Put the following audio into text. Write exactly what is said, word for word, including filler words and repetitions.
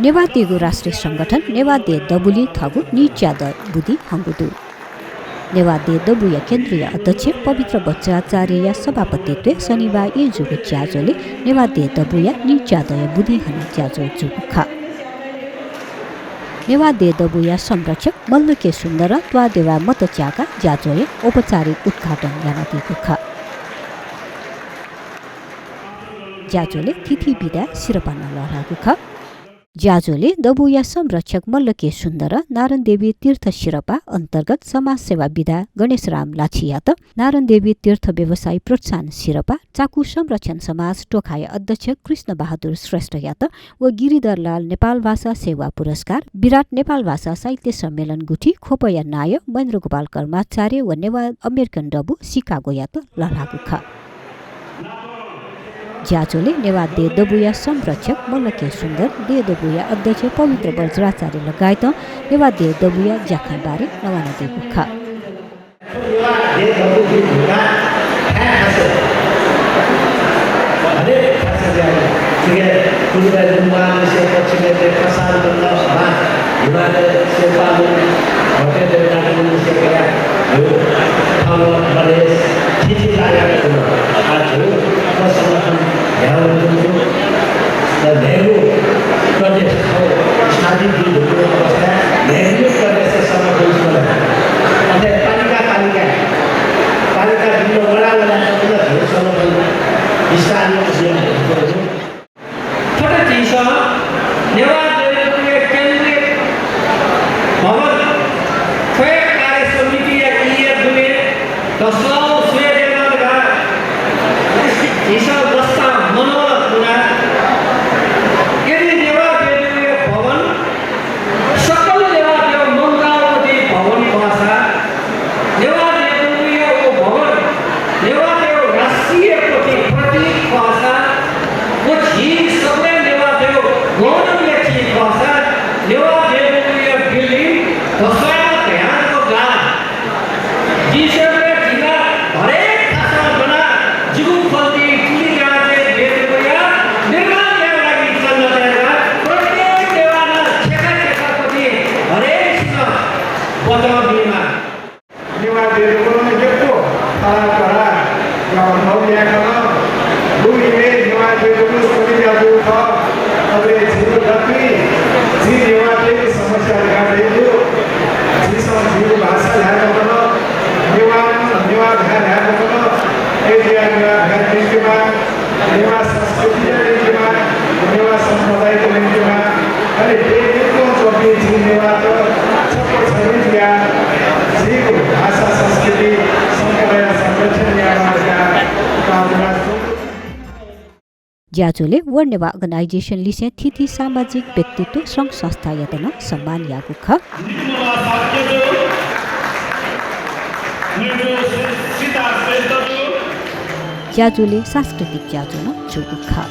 नेवाः देगु राष्ट्रिय संगठन नेवाः देय् दबुलिं थःगु नीच्यादँ बुदिं हंगु दु। नेवाः देय् दबूया केन्द्रीय अध्यक्ष पवित्र वज्राचार्यया सभापतित्वय् शनिबार यानाजूगु ज्याझ्वलय् नेवाः देय् दबूया नीच्यादँया बुदिं हने ज्याझ्वः जूगु खः। नेवाः देय् दबूया संरक्षक मल्ल के सुन्दरं त्वाःदेवाय् मत च्याकाः ज्याझ्वःया औपचारिक उद्घाटन यानादीगु खः। ज्याझ्वलय् थीथी विधाय् सिरपाः नं लःल्हाःगु खः। ज्याझ्वलय् दबूया संरक्षक मल्ल के सुन्दरं नारायणदेवी तीर्थ सिरपाः अन्तर्गत समाजसेवा विधाय् गणेशराम लाछियात, नारायणदेवी तीर्थ व्यवसायी प्रोत्साहन सिरपाः, चाकु संरक्षण समाज टोखाया अध्यक्ष कृष्ण बहादुर श्रेष्ठयात व गिरिधरलाल नेपालभाषा सेवा पुरस्कार, विराट नेपालभाषा साहित्य सम्मेलन गुठी ख्वपया नायः महेन्द्रगोपाल कर्माचार्य व नेवाः अमेरिकन दबू सिकागोयात लःल्हाःगु खः। ज्याझ्वलय् नेवाः देय् दबूया संरक्षक मल्ल के सुन्दर, देय् दबूया अध्यक्ष पवित्र वज्राचार्य लगायतं नेवाः देय् दबूया ज्याखँया बारे न्ववानादीगु खः। नेवाः देय् दबू जुइ धुंकाः थाय् थासय् हरेक थासय् जुयाः, थुके पुर्वय् लुम्बांनिसें पश्चिमय् कसार मण्डल सभा, हिमालयय् सेपालु, भट्टे देवनाथं निसें कयाः झी थन प्रदेश थीथी लागाय् कुन। आः झी थ्व संगठन न्ह्याःगु दु। न्हय्गू प्रदेश थ्व स्थापित जुइ धुंकूगु अवस्थाय् न्हय्गू प्रदेशय् संगठन च्वने। अथे पालिका पालिका, पालिका जुल, वडा वडाय् नं झी संगठन विस्तार यानाः जुयाः थथे झीसं नेवाः देय् दबूया केन्द्रीय भवन, थ्वया कार्य समितिया ईया दुने दसं स्वये दयेमा धकाः झीसं दस्ता मनोरथ कुना। यदि नेवाः देय् दबूया भवन सकल नेवाःतय् मन्त्रालयपति भवन खःसा, नेवाः देय् दबूया व भवन नेवाःतय् राष्ट्रिय पति-, प्रतीक खःसा, व झी सकलें नेवाःतय् गौरवया चिज खःसा, नेवाः देय् दबूया building धस्वायेमा धयागु गाः। जिं स्वयेबलय् जिगु हरेक थासं ज्वनाः जिगु खल्ति तुलिकाः देय् दबूया निर्माणया लागि चन्दन तयाः प्रत्येक नेवाः नं छेँखा छेँखापति हरेकसिनं बचं बीमाः। नेवाः देय् दबूं यक्व थलाः थलाः नौ याये खन। गुगु इलय् नेवाः देय् दबू कमि जुयादीगु खः। अले झीगु दथुइ झी नेवाःतय्गु समस्या ल्हाये दइगु। झीसं झीगु भाषा ल्हाये मखन। नेवाः, नेवाः भाय् ल्हाये मखन। अय्जुयाः नेवाः भाय् त्वनेत्यंगु, नेवाः संस्कृतिया निंतिं, नेवाः सम्प्रदायया निंतिं, अले देय् यक्वं च्वंपिं झी नेवाःत छप्पँ छन्हु जुयाः झीगु भाषा, संस्कृति, सम्प्रदाय संरक्षण यायेमाः धकाः प्रार्थना यानाच्वना। ज्याझ्वलय् World Newah Organization लिसें थीथी सामाजिक व्यक्तित्व, संघ संस्थायात नं सम्मान याःगु खः। ज्याझ्वलय् सांस्कृतिक ज्याझ्वः नं जूगु खः।